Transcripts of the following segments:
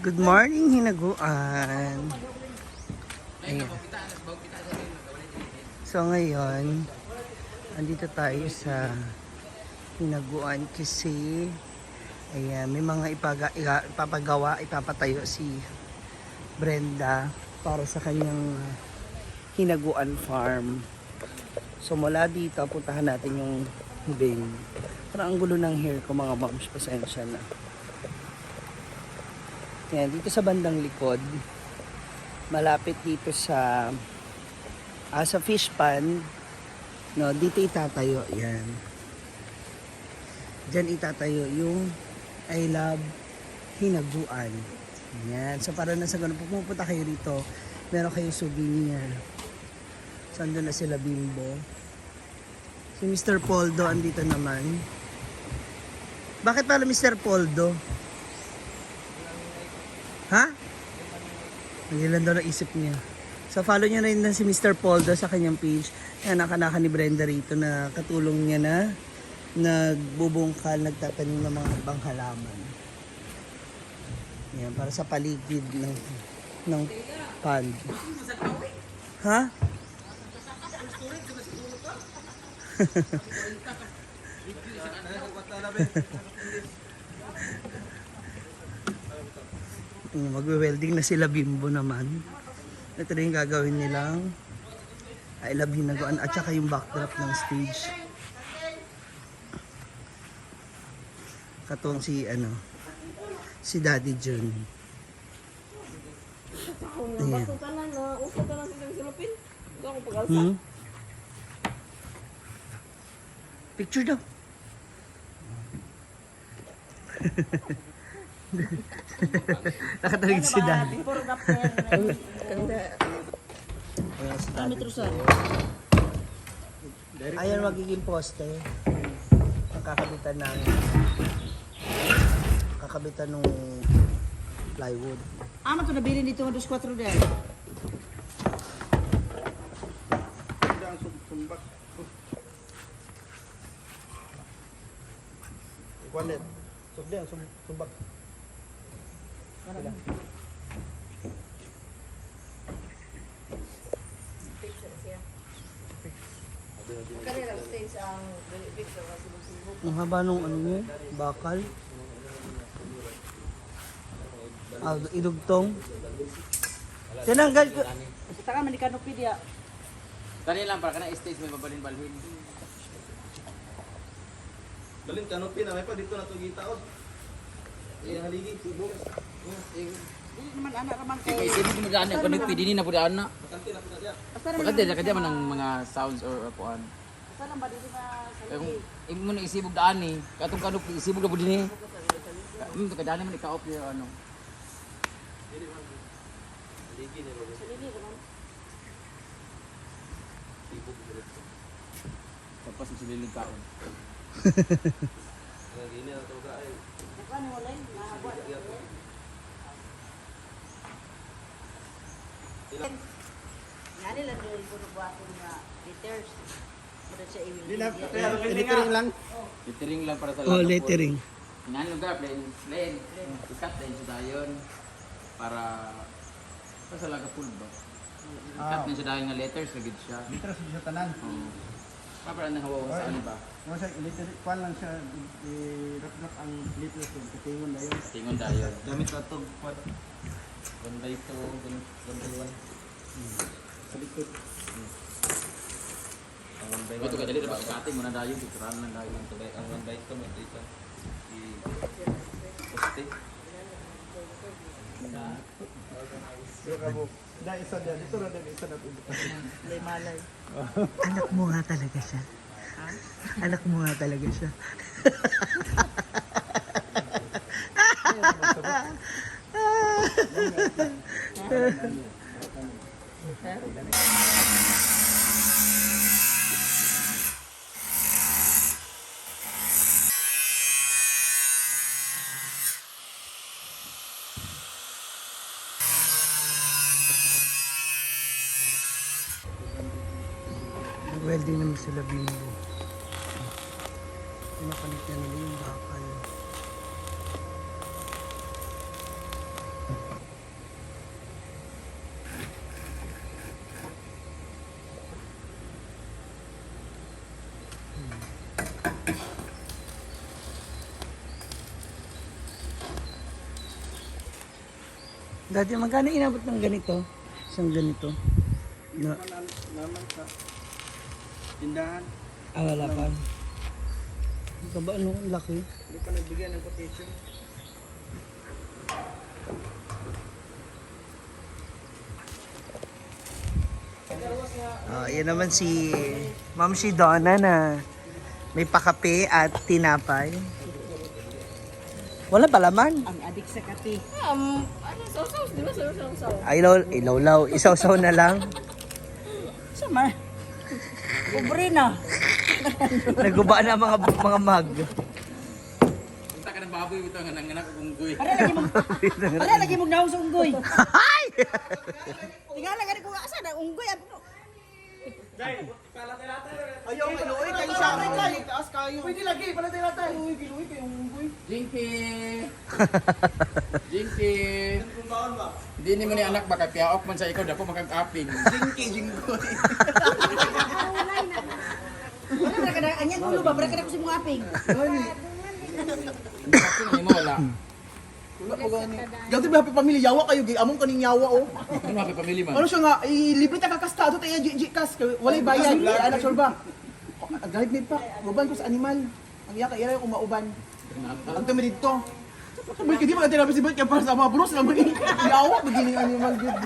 Good morning, Hinaguan. Ayan. So ngayon, andito tayo sa Hinaguan kasi ayan, may mga ipapagawa, ipapatayo si Brenda para sa kanyang Hinaguan farm. So mula dito, puntahan natin yung venue. Parang ang gulo ng hair ko, mga moms, pasensya na. Ayan, dito sa bandang likod, malapit dito sa sa fish pond, no, dito itatayo, yan. Diyan itatayo yung I Love Hinaguan. Yan. So para na sa ganun, pag pumupunta kayo rito, meron kayong souvenir. So andun na sila Bimbo. Si Mr. Poldo andito naman. Bakit pala Mr. Poldo? Ha? Hindi lang daw naisip niya. So follow niyo na rin lang si Mr. Poldo sa kanyang page. Ayan, anak ni Brenda rito na katulong niya na nagbubungkal, nagtatanim ng mga ibang halaman. Ayan, para sa paligid ng pond. Ha? Magwe-welding na sila Bimbo naman. Ito na yung gagawin nilang I Love Hinaguan at saka yung backdrop ng stage. Katuwang si ano si Daddy Jun. Ayan. Basta tanan na, usa tanan sa silupin. Ito ako pag-alsa. Picture daw. Nakatalig si Daddy. Before and after. Ayan si Daddy. Metro. Ayan magiging poste. Ang kakabitan ng kakabitan ng plywood. Ama to nabili dito nga 2-4 din. Kuanet. Sugdi ang sumbak. Kanila stage ang dili fix ang sibog-sibog. Ang haba nung ano niya, bakal. Ah, idugtong. Tinanggal ko. Basta ka man ni Kanopedia. Dali lang para kana stage may babalin-balhin. Dalin canopy na may pa dito na to gitaod. Iya haligi subok. Dili naman anak raman kay. Kay isip mo daan ko nagpi dinhi na pud ana. Bakante na pud siya. Basta naman. Bakante na kadya man ang mga sounds or kuan. Basta lang ba dito na sa Kay kung imo na isibog daan ni, katong kanop isibog na pud dinhi. Kadaan man ika-off yung ano. Haligi ni ba? Sa dili naman. Tapos sililig kaon. Haligi na to ka ay. Nakuan mo lang na buwan. Ngani lang doon ko buhaton nga letters. Mura siya iwil. Lettering lang. Lettering lang para sa Oh, lettering. Inani lugar plain plain. Ikat din siya dayon para para sa laga pool ba. Ikat din siya dayon nga letters na gid siya. Letters sa tanan. Oo. Para nang hawaw sa ano ba. Mo sa letter kuan lang siya i-wrap ang letters sa katingon na yun. Tingon dayon. Gamit na to kuan. 1 by 2, 1 by 1. Sa likod. Ang 1 by Ito ka dali dapat cutting mo na dayon tuturan lang dayon. Ang 1 by 2 mo dito. I poste. Da isa da dito ra da isa na Malay. Anak mo nga talaga siya. Anak mo nga talaga siya. Welding naman sila Bimbo. Pinapalit na nila yung bakal. Dati magkano inabot ng ganito? Isang ganito. No. Naman sa tindahan. Ah, wala pa. Ito ba ano? Ang laki. Hindi pa nagbigyan ng quotation. Oh, yan naman si Ma'am si Donna na may pakape at tinapay. Wala pa laman. Ang adik sa kape. Ano, sausaw, di ba? Sausaw. Ay, ilaw, ilawlaw. Isaw-saw na lang. Sama. Pobre na. Naguba na ang mga mug. Punta ka ng baboy ito ang nanganak kong unggoy. Para lagi mo. Para lagi mo naong sa unggoy. Hay! Tingala gani ko asa na unggoy ako. Ayaw, iluoy kayo siya. Taas kayo. Pwede lagi, pala tayo latay. Uy, giluoy kayo unggoy. Jinky! Jinky! Hindi ni mo ni anak baka piyaok man sa ikaw dako makag-aping. Jinky, jinggoy. Wala ra kada anyang ulo ba para kada ko si mong aping. Aping ni mo wala. Wala ko gani. Ganto ba happy family yawa kayo gay among kaning yawa oh. Ano happy family man? Ano siya nga ilibre ta kakastado tayo gi kas walay bayad. Anak sure ba? Drive me pa. Uban ko sa animal. Ang iya kay ira yung umauban. Ang tumi dito. Sabi ko di ba tinabi si Bert kaya para sa mga bros naman ni yawa beginning animal good.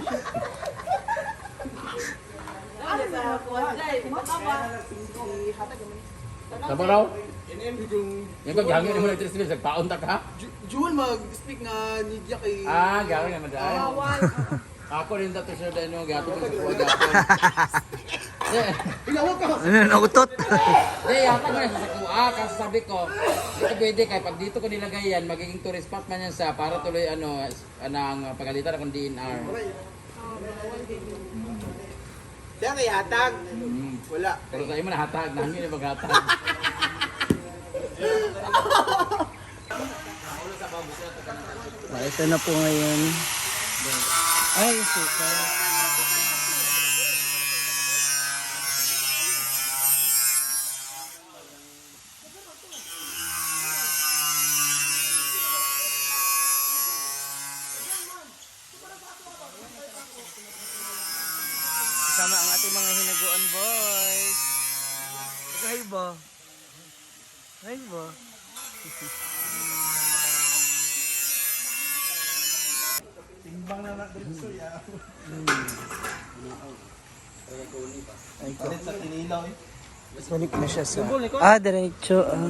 Tama raw? Yung pag gangin mo nagtres sa paon ta ka? Jewel mag-speak nga nidya kay Ah, gangin naman dahil. Ako rin dato sir dahil no gato ko sa kuha gato. Eh, Yawa ka. Ano, nautot. eh, yata ko na sa kuha kasi sabi ko, hindi ko pwede kay pag dito ko nilagay yan, magiging tourist spot man yan sa para tuloy ano anang pagalitan akong DNR. Siya kay hatag. Wala. Pero sa imo nahatag, nangin yung maghatag. Ah, ito na po ngayon. Ay, suka. Kasama ang ating mga hinaguan boys. Hi ba? Hi ba? Timbang na na diretso ya. Ay, ko. Palit sa kinilaw eh. Balik na siya sa... Ah, diretso. Ah.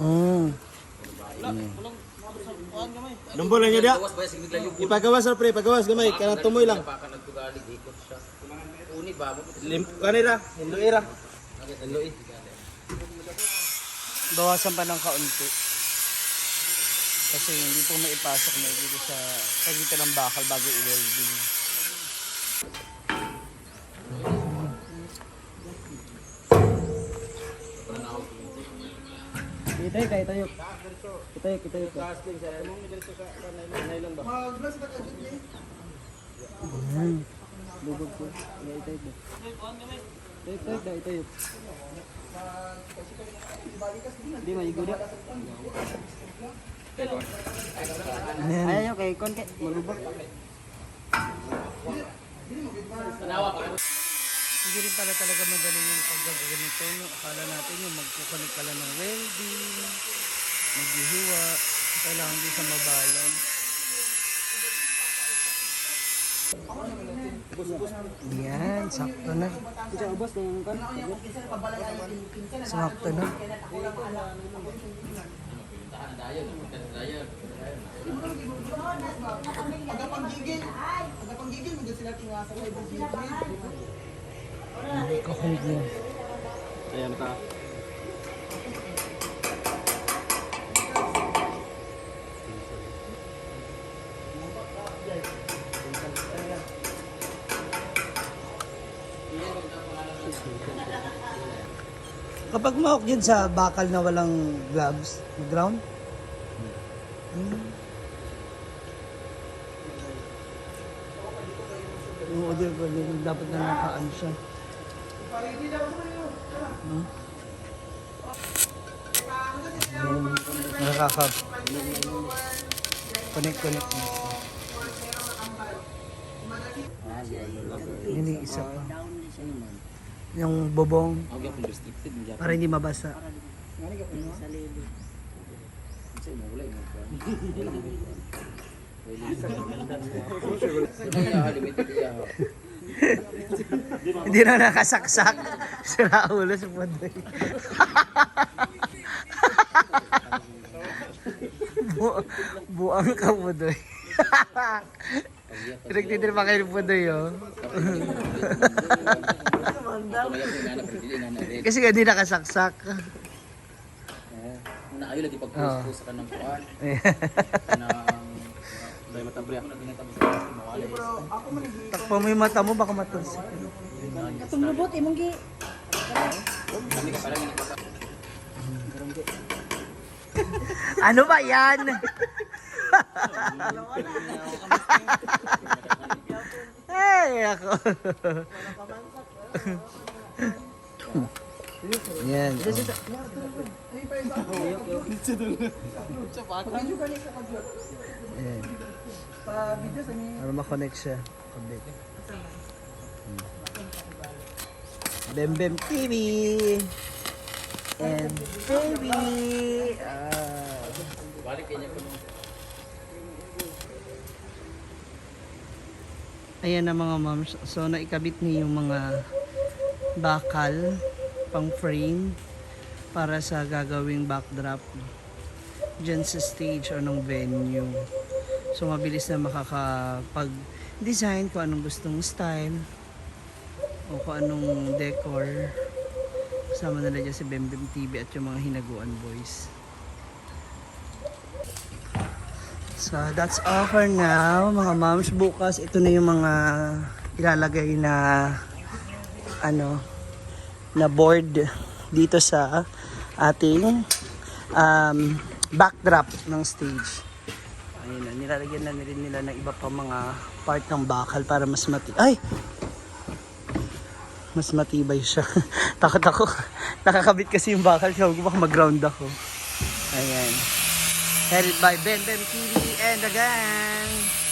Ah. Lumbo lang niya dia. Ipagawas ra pre, pagawas gamay kanang tumoy lang. Baka nagtugalig ikot siya. Uni ba mo? Lim kanira, hinloy ra. Hinloy. Bawasan pa ng kaunti. Kasi hindi po maipasok na dito sa pagitan ng bakal bago i-welding. Mag-glass ta ka jud eh. Ayan. Ayaw kay kon kay malubak. Hindi rin pala talaga madali yung paggaganito. No? Akala natin yung magkukunik ka lang ng welding, maghihiwa. Kailangan din sa mabalan. Yan, sakto na. Sakto na. Pagkapanggigil. Pagkapanggigil mo sila tingasa kay gigil. Kukunik na. Ayan ta. Kapag mahok yun sa bakal na walang gloves, ground? Oo, di ba? Dapat na nakaano siya. No? Nakaka... Connect, connect. Hindi, isa pa. Yung bobong, Ako gyapon restricted gyapon. para hindi mabasa. Sa imo wala imo. Wala limited iya. Hindi na nakasaksak. Sira ulo si Pudoy. Buang ka, Pudoy. Pinagtitirpa pa kayo ni Pudoy, oh. Kasi nga di nakasaksak. Una ayo lagi pag-post sa kanang kuan. Kanang dai matabriya. Takpan mo yung mata mo, baka matalsik. Katong lubot imong gi Ano ba yan? Ay, ako. Yan. Ayan. Para makonect siya. Kabit. Bembem TV! And baby! Ah. Balik kay niya kuno. Ayan na, mga moms. So naikabit ni yung mga bakal pang frame para sa gagawing backdrop dyan sa stage o ng venue. So mabilis na makakapag-design kung anong gustong style o kung anong decor. Kasama nila dyan si Bembem TV at yung mga Hinaguan Boys. So that's all for now, mga moms. Bukas ito na yung mga ilalagay na ano na board dito sa ating backdrop ng stage. Ayun na, nilalagyan na rin nila ng iba pa mga part ng bakal para mas mati... Ay! Mas matibay siya. Takot ako. Nakakabit kasi yung bakal. Sabi ko baka mag-ground ako. Ayan. Headed by Ben Ben TV and the gang.